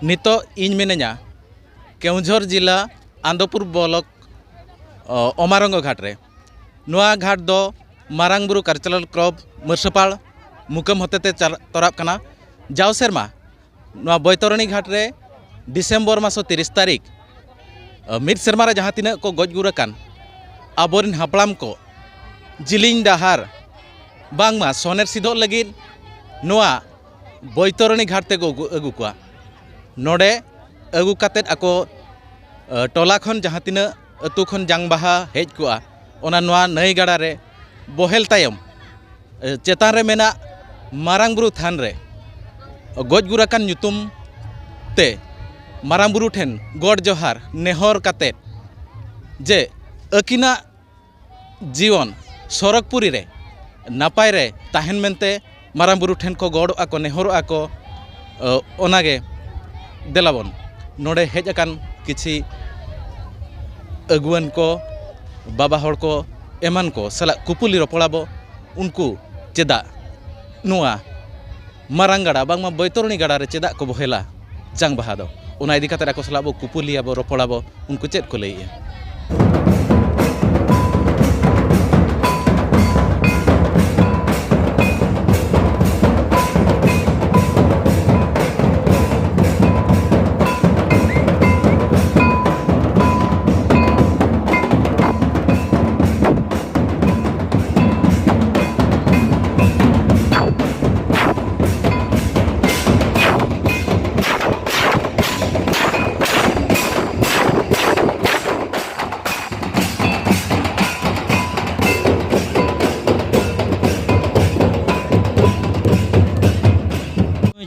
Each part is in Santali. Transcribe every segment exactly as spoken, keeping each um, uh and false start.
ᱱᱤᱛᱚᱜ ᱤᱧ ᱢᱤᱱᱟᱹᱧᱟ ᱠᱮᱣᱚᱱᱡᱷᱚᱨ ᱡᱤᱞᱟ ᱟᱱᱫᱚᱯᱩᱨ ᱵᱞᱚᱠ, ᱚ, ᱚᱢᱟᱨᱚᱝᱜᱚ ᱜᱷᱟᱴ ᱨᱮ᱾ ᱱᱚᱣᱟ ᱜᱷᱟᱴ ᱫᱚ ᱢᱟᱨᱟᱝ ᱵᱩᱨᱩ ᱠᱟᱞᱪᱟᱨᱟᱞ ᱠᱞᱟᱵᱽ ᱢᱟᱹᱨᱥᱟᱹᱯᱟᱲ ᱢᱩᱠᱟᱹᱢ ᱦᱚᱛᱮᱛᱮ ᱪᱟᱞ-, ᱛᱚᱨᱟᱜ ᱠᱟᱱᱟ᱾ ᱡᱟᱣ ᱥᱮᱨᱢᱟ ᱱᱚᱣᱟ ᱵᱳᱭᱛᱚᱨᱚᱱᱤ ᱜᱷᱟᱴ ᱨᱮ ᱰᱤᱥᱮᱢᱵᱚᱨ ᱢᱟᱥ ᱛᱤᱨᱤᱥ ᱛᱟᱹᱨᱤᱠᱷ, ᱢᱤᱫ ᱥᱮᱨᱢᱟ ᱨᱮ ᱡᱟᱦᱟᱸ ᱛᱤᱱᱟᱹᱜ ᱠᱚ ᱜᱚᱡ ᱜᱩᱨ ᱟᱠᱟᱱ ᱟᱵᱚᱨᱮᱱ ᱦᱟᱯᱲᱟᱢ ᱠᱚ ᱡᱤᱞᱤᱧ ᱰᱟᱦᱟᱨ, ᱵᱟᱝᱢᱟ ᱥᱚᱱᱮᱨ ᱥᱤᱫᱚᱜ ᱞᱟᱹᱜᱤᱫ ᱱᱚᱣᱟ ᱵᱳᱭᱛᱚᱨᱚᱱᱤ ᱜᱷᱟᱴ ᱛᱮᱠᱚ ᱟᱹᱜᱩ, ᱟᱹᱜᱩ ᱠᱚᱣᱟ᱾ ᱱᱚᱰᱮ ᱟᱹᱜᱩ ᱠᱟᱛᱮᱫ ᱟᱠᱚ, ᱮ, ᱴᱚᱞᱟ ᱠᱷᱚᱱ ᱡᱟᱦᱟᱸ ᱛᱤᱱᱟᱹᱜ ᱟᱹᱛᱩ ᱠᱷᱚᱱ ᱡᱟᱝ ᱵᱟᱦᱟ ᱦᱮᱡ ᱠᱚᱜᱼᱟ, ᱚᱱᱟ ᱱᱚᱣᱟ ᱱᱟᱹᱭ ᱜᱟᱰᱟ ᱨᱮ ᱵᱚᱦᱮᱞ ᱛᱟᱭᱚᱢ, ᱮ, ᱪᱮᱛᱟᱱ ᱨᱮ ᱢᱮᱱᱟᱜ ᱢᱟᱨᱟᱝ ᱵᱩᱨᱩ ᱛᱷᱟᱱ ᱨᱮ ᱜᱚᱡ ᱜᱩᱨ ᱟᱠᱟᱱ ᱧᱩᱛᱩᱢ ᱛᱮ ᱢᱟᱨᱟᱝ ᱵᱩᱨᱩ ᱴᱷᱮᱱ ᱜᱚᱰ ᱡᱚᱦᱟᱨ ᱱᱮᱦᱚᱨ ᱠᱟᱛᱮᱫ ᱡᱮ ᱟᱹᱠᱤᱱᱟᱜ ᱡᱤᱭᱚᱱ ᱥᱚᱨᱚᱜᱽᱯᱩᱨᱤ ᱨᱮ ᱱᱟᱯᱟᱭ ᱨᱮ ᱛᱟᱦᱮᱱ ᱢᱮᱱᱛᱮ ᱢᱟᱨᱟᱝ ᱵᱩᱨᱩ ᱴᱷᱮᱱ ᱠᱚ ᱜᱚᱰᱚᱜᱼᱟ ᱠᱚ, ᱱᱮᱦᱚᱨᱚᱜᱼᱟ ᱠᱚ᱾ ᱚ, ᱚᱱᱟᱜᱮ ᱫᱮᱞᱟᱵᱚᱱ ᱱᱚᱰᱮ ᱦᱮᱡ ᱟᱠᱟᱱ ᱠᱤᱪᱷᱤ ᱟᱹᱜᱩᱣᱟᱹᱱ ᱠᱚ, ᱵᱟᱵᱟ ᱦᱚᱲ ᱠᱚ, ᱮᱢᱟᱱ ᱠᱚ ᱥᱟᱞᱟᱜ ᱠᱩᱯᱩᱞᱤ ᱨᱚᱯᱚᱲᱟᱵᱚ᱾ ᱩᱱᱠᱩ ᱪᱮᱫᱟᱜ ᱱᱚᱣᱟ ᱢᱟᱨᱟᱝ ᱜᱟᱰᱟ, ᱵᱟᱝᱢᱟ ᱵᱳᱭᱛᱚᱨᱚᱱᱤ ᱜᱟᱰᱟ ᱨᱮ ᱪᱮᱫᱟᱜ ᱠᱚ ᱵᱚᱦᱮᱞᱟ ᱡᱟᱝ ᱵᱟᱦᱟ ᱫᱚ, ᱚᱱᱟ ᱤᱫᱤ ᱠᱟᱛᱮ ᱟᱠᱚ ᱥᱟᱞᱟᱜ ᱵᱚ ᱠᱩᱯᱩᱞᱤᱭᱟᱵᱚ, ᱨᱚᱯᱚᱲᱟᱵᱚ, ᱩᱱᱠᱩ ᱪᱮᱫ ᱠᱚ ᱞᱟᱹᱭᱮᱜᱼᱟ᱾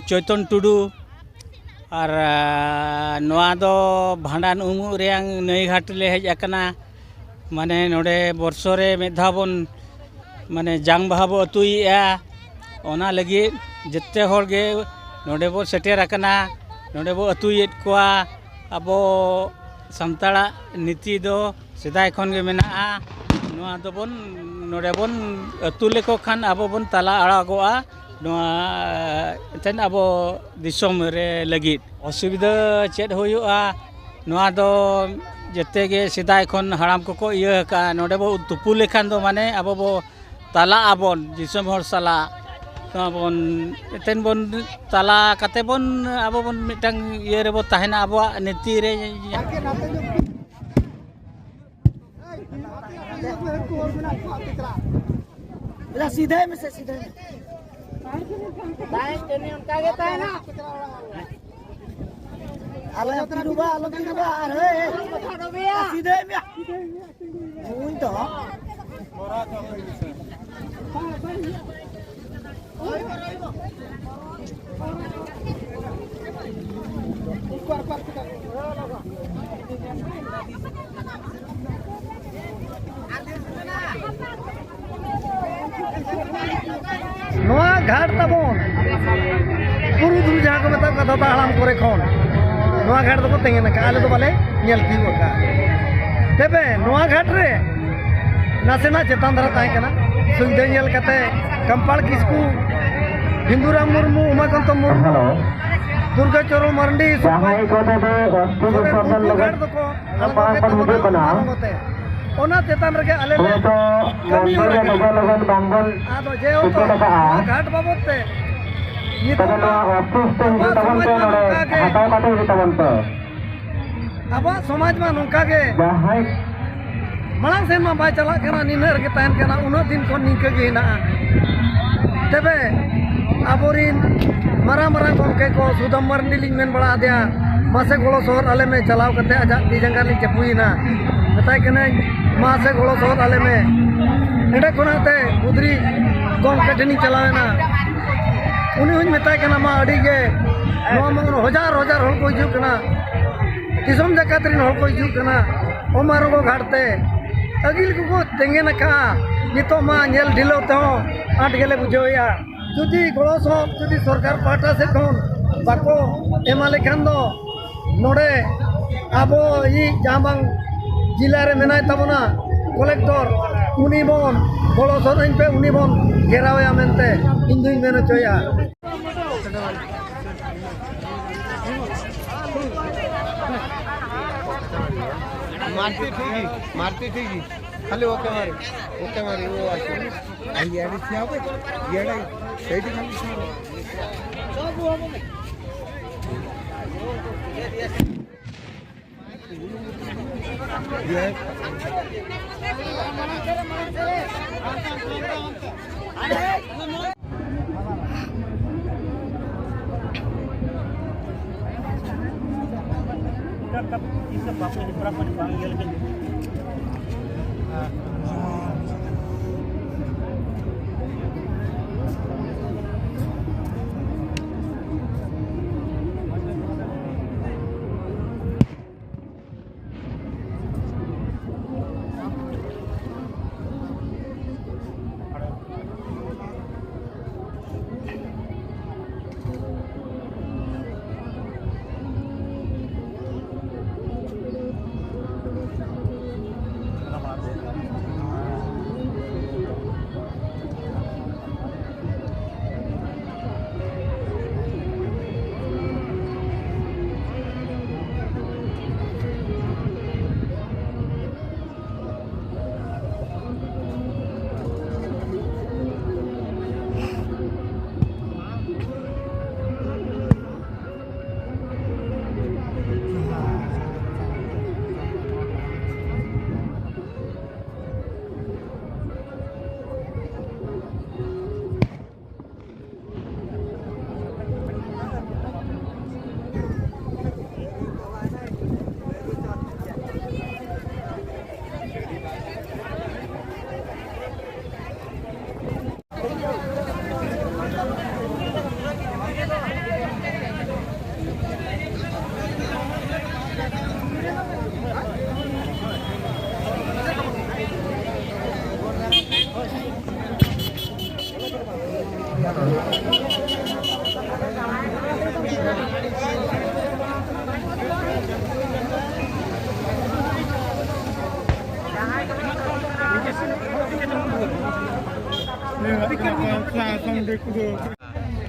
ᱪᱚᱭᱛᱚᱱ ᱴᱩᱰᱩ᱾ ᱟᱨ, ᱟ, ᱱᱚᱣᱟ ᱫᱚ ᱵᱷᱟᱸᱰᱟᱱ ᱩᱢᱩᱜ ᱨᱮᱭᱟᱝ ᱱᱟᱹᱭ ᱜᱷᱟᱴ ᱞᱮ ᱦᱮᱡ ᱟᱠᱟᱱᱟ᱾ ᱢᱟᱱᱮ, ᱱᱚᱰᱮ ᱵᱚᱨᱥᱚ ᱨᱮ ᱢᱤᱫ ᱫᱷᱟᱣ ᱵᱚᱱ, ᱢᱟᱱᱮ, ᱡᱟᱝ ᱵᱟᱦᱟ ᱵᱚ ᱟᱹᱛᱩᱭᱮᱫᱼᱟ᱾ ᱚᱱᱟ ᱞᱟᱹᱜᱤᱫ ᱡᱮᱛᱮ ᱦᱚᱲ ᱜᱮ ᱱᱚᱰᱮ ᱵᱚ ᱥᱮᱴᱮᱨ ᱟᱠᱟᱱᱟ, ᱱᱚᱰᱮ ᱵᱚ ᱟᱹᱛᱩᱭᱮᱫ ᱠᱚᱣᱟ᱾ ᱟᱵᱚ ᱥᱟᱱᱛᱟᱲᱟᱜ ᱱᱤᱛᱤ ᱫᱚ ᱥᱮᱫᱟᱭ ᱠᱷᱚᱱ ᱜᱮ ᱢᱮᱱᱟᱜᱼᱟ᱾ ᱱᱚᱣᱟ ᱫᱚᱵᱚᱱ, ᱱᱚᱰᱮ ᱵᱚᱱ ᱟᱹᱛᱩ ᱞᱮᱠᱚ ᱠᱷᱟᱱ ᱟᱵᱚ ᱵᱚᱱ ᱛᱟᱞᱟ ᱟᱲᱟᱜᱚᱜᱼᱟ᱾ ᱱᱚᱣᱟ ᱮᱱᱛᱮᱫ ᱟᱵᱚ ᱫᱤᱥᱚᱢ ᱨᱮ ᱞᱟᱹᱜᱤᱫ ᱚᱥᱩᱵᱤᱫᱷᱟ ᱪᱮᱫ ᱦᱩᱭᱩᱜᱼᱟ? ᱱᱚᱣᱟ ᱫᱚ ᱡᱮᱛᱮ ᱜᱮ ᱥᱮᱫᱟᱭ ᱠᱷᱚᱱ ᱦᱟᱲᱟᱢ ᱠᱚᱠᱚ ᱤᱭᱟᱹ ᱟᱠᱟᱫᱼᱟ᱾ ᱱᱚᱰᱮ ᱵᱚ ᱛᱩᱯᱩ ᱞᱮᱠᱷᱟᱱ ᱫᱚ ᱢᱟᱱᱮ ᱟᱵᱚ ᱵᱚ ᱛᱟᱞᱟᱜ ᱟᱵᱚᱱ, ᱫᱤᱥᱚᱢ ᱦᱚᱲ ᱥᱟᱞᱟᱜ ᱱᱚᱣᱟ ᱵᱚᱱ ᱮᱱᱛᱮᱫ ᱵᱚᱱ ᱛᱟᱞᱟ ᱠᱟᱛᱮ ᱵᱚᱱ ᱟᱵᱚ ᱵᱚᱱ ᱢᱤᱫᱴᱟᱝ ᱤᱭᱟᱹ ᱨᱮᱵᱚ ᱛᱟᱦᱮᱱᱟ, ᱟᱵᱚᱣᱟᱜ ᱱᱤᱛᱤ ᱨᱮ᱾ ᱥᱤᱫᱷᱟᱹᱭ ᱢᱮᱥᱮ, ᱥᱤᱫᱷᱟᱹᱭ ᱢᱮ᱾ ᱛᱟᱦᱮᱸ ᱛᱮᱱᱤ ᱚᱱᱠᱟ ᱜᱮ ᱛᱟᱦᱮᱱᱟ᱾ ᱟᱞᱮ ᱛᱤᱨᱩᱵᱟ, ᱟᱞᱚ ᱛᱤᱨᱩᱵᱟ, ᱟᱨ ᱦᱳᱭ, ᱦᱳᱭ᱾ ᱥᱤᱫᱷᱟᱹᱭ ᱢᱮ᱾ ᱵᱩᱡᱽ ᱫᱚ᱾ ᱱᱚᱣᱟ ᱜᱷᱟᱴ ᱛᱟᱵᱚᱱ ᱯᱩᱨᱩᱫᱷᱩᱞ ᱡᱟᱦᱟᱸ ᱠᱚ ᱢᱮᱛᱟᱜ ᱠᱚᱣᱟ ᱫᱟᱫᱟ ᱦᱟᱲᱟᱢ ᱠᱚᱨᱮ ᱠᱷᱚᱱ ᱱᱚᱣᱟ ᱜᱷᱟᱴ ᱫᱚᱠᱚ ᱛᱮᱸᱜᱮᱱ ᱟᱠᱟᱫᱼᱟ, ᱟᱞᱮ ᱫᱚ ᱵᱟᱞᱮ ᱧᱮᱞ ᱛᱤᱭᱳᱜ ᱟᱠᱟᱫᱼᱟ᱾ ᱛᱚᱵᱮ ᱱᱚᱣᱟ ᱜᱷᱟᱴ ᱨᱮ ᱱᱟᱥᱮᱱᱟᱜ ᱪᱮᱛᱟᱱ ᱫᱷᱟᱨᱟ ᱛᱟᱦᱮᱸ ᱠᱟᱱᱟ, ᱥᱩᱵᱤᱫᱷᱟ ᱧᱮᱞ ᱠᱟᱛᱮ ᱠᱟᱢᱯᱟᱲ ᱠᱤᱥᱠᱩ, ᱦᱤᱱᱫᱩᱨᱟᱢ ᱢᱩᱨᱢᱩ, ᱩᱢᱟᱠᱟᱱᱛᱚ ᱢᱩᱨᱢᱩ, ᱦᱮᱞᱳ᱾ ᱫᱩᱨᱜᱟ ᱪᱚᱨᱚᱱ ᱢᱟᱨᱰᱤ, ᱡᱟᱦᱟᱸᱭ ᱠᱚᱫᱚ ᱫᱚ ᱮᱥ ᱴᱤ ᱥᱚᱨᱮᱱ ᱵᱤᱥᱚᱨᱡᱚᱱ ᱩᱱᱠᱩ ᱞᱟᱹᱜᱤᱫ ᱜᱷᱟᱴ ᱫᱚᱠᱚ ᱟᱬᱜᱚ ᱯᱟᱲᱟᱜ ᱠᱮᱫ ᱠᱷᱚᱱ ᱛᱟᱵᱚᱱᱟ ᱦᱤᱡᱩᱜ ᱠᱟᱱᱟ᱾ ᱢᱟᱨᱟᱝ ᱛᱮ᱾ ᱚᱱᱟ ᱪᱮᱛᱟᱱ ᱨᱮᱜᱮ ᱟᱞᱮ ᱞᱮ ᱦᱳᱭᱛᱳ ᱠᱟᱹᱢᱤ ᱢᱚᱱᱫᱤᱨ ᱦᱚᱨᱟ ᱨᱮ ᱠᱮᱫᱟ᱾ ᱞᱚᱜᱚᱱ ᱞᱚᱜᱚᱱ ᱵᱟᱝᱵᱚᱱ ᱟᱫᱚ ᱡᱮᱦᱮᱛᱩ ᱥᱮᱴᱮᱨ ᱟᱠᱟᱜᱼᱟ᱾ ᱱᱚᱣᱟ ᱜᱷᱟᱴ ᱵᱟᱵᱚᱫ ᱛᱮ ᱱᱤᱛᱚᱜ ᱛᱚᱵᱮ ᱱᱚᱣᱟ ᱚᱯᱷᱤᱥ ᱛᱮ ᱦᱤᱡᱩᱜ ᱟᱵᱚᱣᱟᱜ ᱛᱟᱵᱚᱱ ᱥᱚᱢᱟᱡᱽ ᱯᱮ, ᱢᱟ ᱱᱚᱰᱮ ᱱᱚᱝᱠᱟ ᱜᱮ᱾ ᱦᱟᱛᱟᱣ ᱠᱟᱛᱮ ᱦᱤᱡᱩᱜ ᱛᱟᱵᱚᱱ ᱯᱮ᱾ ᱟᱵᱚᱣᱟᱜ ᱥᱚᱢᱟᱡᱽ ᱢᱟ ᱱᱚᱝᱠᱟ ᱜᱮ᱾ ᱡᱟᱦᱟᱸᱭ ᱢᱟᱲᱟᱝ ᱥᱮᱫ ᱢᱟ ᱵᱟᱭ ᱪᱟᱞᱟᱜ ᱠᱟᱱᱟ, ᱱᱤᱱᱟᱹᱜ ᱨᱮᱜᱮ ᱛᱟᱦᱮᱱ ᱠᱟᱱᱟ, ᱩᱱᱟᱹᱜ ᱫᱤᱱ ᱠᱷᱚᱱ ᱱᱤᱝᱠᱟᱹ ᱜᱮ ᱦᱮᱱᱟᱜᱼᱟ᱾ ᱛᱚᱵᱮ ᱟᱵᱚᱨᱤᱱ ᱢᱟᱨᱟᱝ ᱢᱟᱨᱟᱝ ᱜᱚᱢᱠᱮ ᱠᱚ, ᱥᱩᱫᱟᱢ ᱢᱟᱨᱰᱤ ᱞᱤᱧ ᱢᱮᱱ ᱵᱟᱲᱟ ᱟᱫᱮᱭᱟ, ᱢᱟᱥᱮ ᱜᱚᱲᱚ ᱥᱚᱦᱚᱫ ᱟᱞᱮ ᱢᱮ, ᱪᱟᱞᱟᱣ ᱠᱟᱛᱮ ᱟᱡᱟᱜ ᱛᱤ ᱡᱟᱸᱜᱟ ᱞᱤᱧ ᱪᱟᱯᱩᱭᱮᱱᱟ, ᱢᱮᱛᱟᱭ ᱠᱟᱹᱱᱟᱹᱧ, ᱢᱟᱥᱮ ᱜᱚᱲᱚ ᱥᱚᱦᱚᱫ ᱟᱞᱮ ᱢᱮ᱾ ᱚᱸᱰᱮ ᱠᱷᱚᱱᱟᱜ ᱛᱮ ᱜᱩᱫᱽᱨᱤ ᱜᱚᱢᱠᱮ ᱴᱷᱮᱱᱤᱧ ᱪᱟᱞᱟᱣᱮᱱᱟ, ᱩᱱᱤ ᱦᱚᱸᱧ ᱢᱮᱛᱟᱭ ᱠᱟᱱᱟ, ᱢᱟ ᱟᱹᱰᱤ ᱜᱮ ᱱᱚᱣᱟ ᱢᱟ ᱦᱟᱡᱟᱨ ᱦᱟᱡᱟᱨ ᱦᱚᱲ ᱠᱚ ᱦᱤᱡᱩᱜ ᱠᱟᱱᱟ, ᱫᱤᱥᱚᱢ ᱡᱟᱠᱟᱛ ᱨᱮᱱ ᱦᱚᱲ ᱠᱚ ᱦᱤᱡᱩᱜ ᱠᱟᱱᱟ ᱚᱢᱟᱨᱚᱸᱜᱚ ᱜᱷᱟᱴ ᱛᱮ᱾ ᱟᱹᱜᱤᱞ ᱠᱚᱠᱚ ᱛᱮᱸᱜᱮᱱ ᱟᱠᱟᱫᱼᱟ, ᱱᱤᱛᱚᱜ ᱢᱟ ᱧᱮᱞ ᱰᱷᱤᱞᱟᱹᱣ ᱛᱮᱦᱚᱸ ᱟᱸᱴ ᱜᱮᱞᱮ ᱵᱩᱡᱷᱟᱹᱣᱮᱫᱼᱟ᱾ ᱡᱩᱫᱤ ᱜᱚᱲᱚ ᱥᱚᱦᱚᱫ ᱡᱩᱫᱤ ᱥᱚᱨᱠᱟᱨ ᱯᱟᱦᱴᱟ ᱥᱮᱫ ᱠᱷᱚᱱ ᱵᱟᱠᱚ ᱮᱢᱟ ᱞᱮᱠᱷᱟᱱ ᱫᱚ ᱱᱚᱰᱮ ᱟᱵᱚᱭᱤᱡ ᱡᱟᱦᱟᱸ ᱵᱟᱝ ᱡᱮᱞᱟ ᱨᱮ ᱢᱮᱱᱟᱭ ᱛᱟᱵᱚᱱᱟ ᱠᱚᱞᱮᱠᱴᱚᱨ, ᱩᱱᱤ ᱵᱚᱱ ᱜᱚᱲᱚ ᱥᱚᱦᱚᱫ ᱟᱹᱧ ᱯᱮ, ᱩᱱᱤ ᱵᱚᱱ ᱜᱷᱮᱨᱟᱣᱮᱭᱟ ᱢᱮᱱᱛᱮ ᱤᱧ ᱫᱩᱧ ᱢᱮᱱ ᱦᱚᱪᱚᱭᱟ᱾ ᱢᱟᱨᱛᱤ ᱴᱷᱤᱠ ᱜᱮ, ᱢᱟᱨᱛᱤ ᱴᱷᱤᱠ ᱜᱮ, ᱠᱷᱟᱹᱞᱤ ᱳᱠᱮ ᱢᱟᱨᱮ, ᱳᱠᱮ ᱢᱟᱨᱮ, ᱳ ᱟᱪᱪᱷᱟ᱾ ᱟᱨ ᱤᱭᱟᱹ ᱟᱹᱰᱤ ᱥᱤᱭᱟ ᱵᱮ, ᱤᱭᱟᱹ ᱟᱹᱰᱤ ᱥᱟᱹᱭᱰ ᱠᱷᱟᱱ ᱥᱤᱭᱟ ᱵᱮ᱾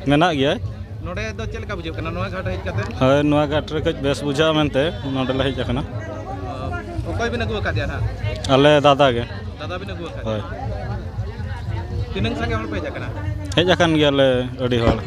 ᱢᱮᱱᱟᱜ ᱜᱮᱭᱟ᱾ ᱱᱚᱰᱮ ᱫᱚ ᱪᱮᱫ ᱞᱮᱠᱟ ᱵᱩᱡᱷᱟᱹᱜ ᱠᱟᱱᱟ ᱱᱚᱣᱟ ᱜᱷᱟᱴ ᱦᱮᱡ ᱠᱟᱛᱮ? ᱦᱳᱭ, ᱱᱚᱣᱟ ᱜᱷᱟᱴ ᱨᱮ ᱠᱟᱹᱡ ᱵᱮᱥ ᱵᱩᱡᱷᱟᱹᱜᱼᱟ ᱢᱮᱱᱛᱮ ᱱᱚᱰᱮ ᱞᱮ ᱦᱮᱡ ᱟᱠᱟᱱᱟ᱾ ᱚᱠᱚᱭ ᱵᱤᱱ ᱟᱹᱜᱩ ᱟᱠᱟᱫᱮᱭᱟ ᱱᱟᱦᱟᱜ? ᱟᱞᱮ ᱫᱟᱫᱟ ᱜᱮ᱾ ᱫᱟᱫᱟ ᱵᱤᱱ ᱟᱹᱜᱩ ᱟᱠᱟᱫᱮᱭᱟ? ᱦᱳᱭ᱾ ᱛᱤᱱᱟᱹᱝ ᱥᱟᱸᱜᱮ ᱦᱚᱲ ᱯᱮ ᱦᱮᱡ ᱟᱠᱟᱱᱟ? ᱦᱮᱡ ᱟᱠᱟᱱ ᱜᱮᱭᱟᱞᱮ ᱟᱹᱰᱤ ᱦᱚᱲ᱾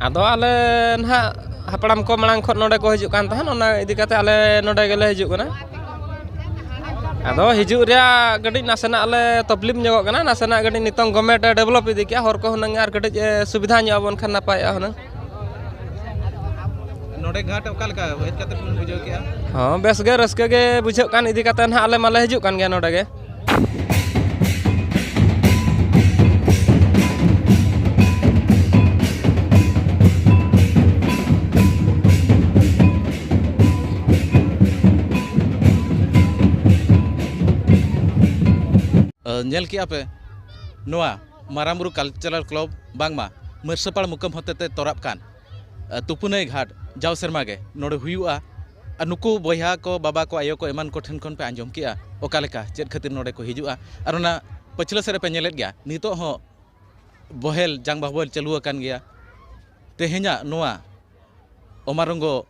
ᱟᱫᱚ ᱟᱞᱮ ᱱᱟᱦᱟᱜ ᱦᱟᱯᱲᱟᱢ ᱠᱚ ᱢᱟᱲᱟᱝ ᱠᱷᱚᱱ ᱱᱚᱰᱮ ᱠᱚ ᱦᱤᱡᱩᱜ ᱠᱟᱱ ᱛᱟᱦᱮᱸᱫ, ᱚᱱᱟ ᱤᱫᱤ ᱠᱟᱛᱮ ᱟᱞᱮ ᱱᱚᱰᱮ ᱜᱮᱞᱮ ᱦᱤᱡᱩᱜ ᱠᱟᱱᱟ᱾ ᱟᱫᱚ ᱦᱤᱡᱩᱜ ᱨᱮᱭᱟᱜ ᱠᱟᱹᱴᱤᱡ ᱱᱟᱥᱮᱱᱟᱜ ᱞᱮ ᱛᱚᱠᱞᱤᱯ ᱧᱚᱜᱚᱜ ᱠᱟᱱᱟ, ᱱᱟᱥᱮᱱᱟᱜ ᱠᱟᱹᱴᱤᱡ ᱱᱤᱛᱚᱝ ᱜᱚᱵᱷᱢᱮᱱᱴ ᱮ ᱰᱮᱵᱷᱞᱚᱯ ᱤᱫᱤ ᱠᱮᱜᱼᱟ, ᱦᱚᱨ ᱠᱚ ᱦᱩᱱᱟᱹᱝ ᱟᱨ ᱠᱟᱹᱴᱤᱡ ᱮ ᱥᱩᱵᱤᱫᱷᱟ ᱧᱚᱜ ᱟᱵᱚᱱ ᱠᱷᱟᱱ ᱱᱟᱯᱟᱭᱚᱜᱼᱟ ᱦᱩᱱᱟᱹᱝ᱾ ᱱᱚᱰᱮ ᱜᱷᱟᱴ ᱚᱠᱟ ᱞᱮᱠᱟ ᱦᱮᱡ ᱠᱟᱛᱮ ᱵᱤᱱ ᱵᱩᱡᱷᱟᱹᱣ ᱠᱮᱜᱼᱟ? ᱦᱚᱸ, ᱵᱮᱥ ᱜᱮ, ᱨᱟᱹᱥᱠᱟᱹ ᱜᱮ ᱵᱩᱡᱷᱟᱹᱜ ᱠᱟᱱ ᱤᱫᱤ ᱠᱟᱛᱮ ᱱᱟᱦᱟᱜ ᱟᱞᱮ ᱢᱟᱞᱮ ᱦᱤᱡᱩᱜ ᱠᱟᱱ ᱜᱮᱭᱟ ᱱᱚᱰᱮ ᱜᱮ᱾ ᱧᱮᱞ ᱠᱮᱜᱼᱟ ᱯᱮ ᱱᱚᱣᱟ ᱢᱟᱨᱟᱝ ᱵᱩᱨᱩ ᱠᱟᱞᱪᱟᱨᱟᱞ ᱠᱞᱟᱵᱽ ᱵᱟᱝᱢᱟ ᱢᱟᱹᱨᱥᱟᱹᱯᱟᱲ ᱢᱩᱠᱟᱹᱢ ᱦᱚᱛᱮᱛᱮ ᱛᱚᱨᱟᱵ ᱠᱟᱱ ᱛᱩᱯᱩᱱᱟᱹᱭ ᱜᱷᱟᱴ ᱡᱟᱣ ᱥᱮᱨᱢᱟ ᱜᱮ ᱱᱚᱰᱮ ᱦᱩᱭᱩᱜᱼᱟ᱾ ᱟᱨ ᱱᱩᱠᱩ ᱵᱚᱭᱦᱟ ᱠᱚ, ᱵᱟᱵᱟ ᱠᱚ, ᱟᱭᱳ ᱠᱚ, ᱮᱢᱟᱱ ᱠᱚ ᱴᱷᱮᱱ ᱠᱷᱚᱱ ᱯᱮ ᱟᱸᱡᱚᱢ ᱠᱮᱜᱼᱟ ᱚᱠᱟ ᱞᱮᱠᱟ, ᱪᱮᱫ ᱠᱷᱟᱹᱛᱤᱨ ᱱᱚᱰᱮ ᱠᱚ ᱦᱤᱡᱩᱜᱼᱟ᱾ ᱟᱨ ᱚᱱᱟ ᱯᱟᱹᱪᱷᱞᱟᱹ ᱥᱮᱫ ᱨᱮᱯᱮ ᱧᱮᱞᱮᱫ ᱜᱮᱭᱟ, ᱱᱤᱛᱚᱜ ᱦᱚᱸ ᱵᱚᱦᱮᱞ ᱡᱟᱝ ᱵᱟᱦᱚᱵᱮᱞ ᱪᱟᱹᱞᱩ ᱟᱠᱟᱱ ᱜᱮᱭᱟ᱾ ᱛᱮᱦᱮᱧᱟᱜ ᱱᱚᱣᱟ ᱚᱢᱟᱨᱚᱝᱜᱚ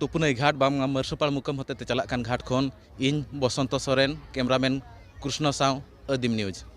ᱛᱩᱯᱩᱱᱟᱹᱭ ᱜᱷᱟᱴ ᱵᱟᱝᱢᱟ ᱢᱟᱹᱨᱥᱟᱹᱯᱟᱲ ᱢᱩᱠᱟᱹᱢ ᱦᱚᱛᱮᱛᱮ ᱪᱟᱞᱟᱜ ᱠᱟᱱ ᱜᱷᱟᱴ ᱠᱷᱚᱱ ᱤᱧ ᱵᱚᱥᱚᱱᱛᱚ ᱥᱚᱨᱮᱱ, ᱠᱮᱢᱨᱟᱢᱮᱱ ᱠᱨᱤᱥᱱᱚ ᱥᱟᱶ ᱟᱹᱫᱤᱢ ᱱᱤᱭᱩᱡᱽ᱾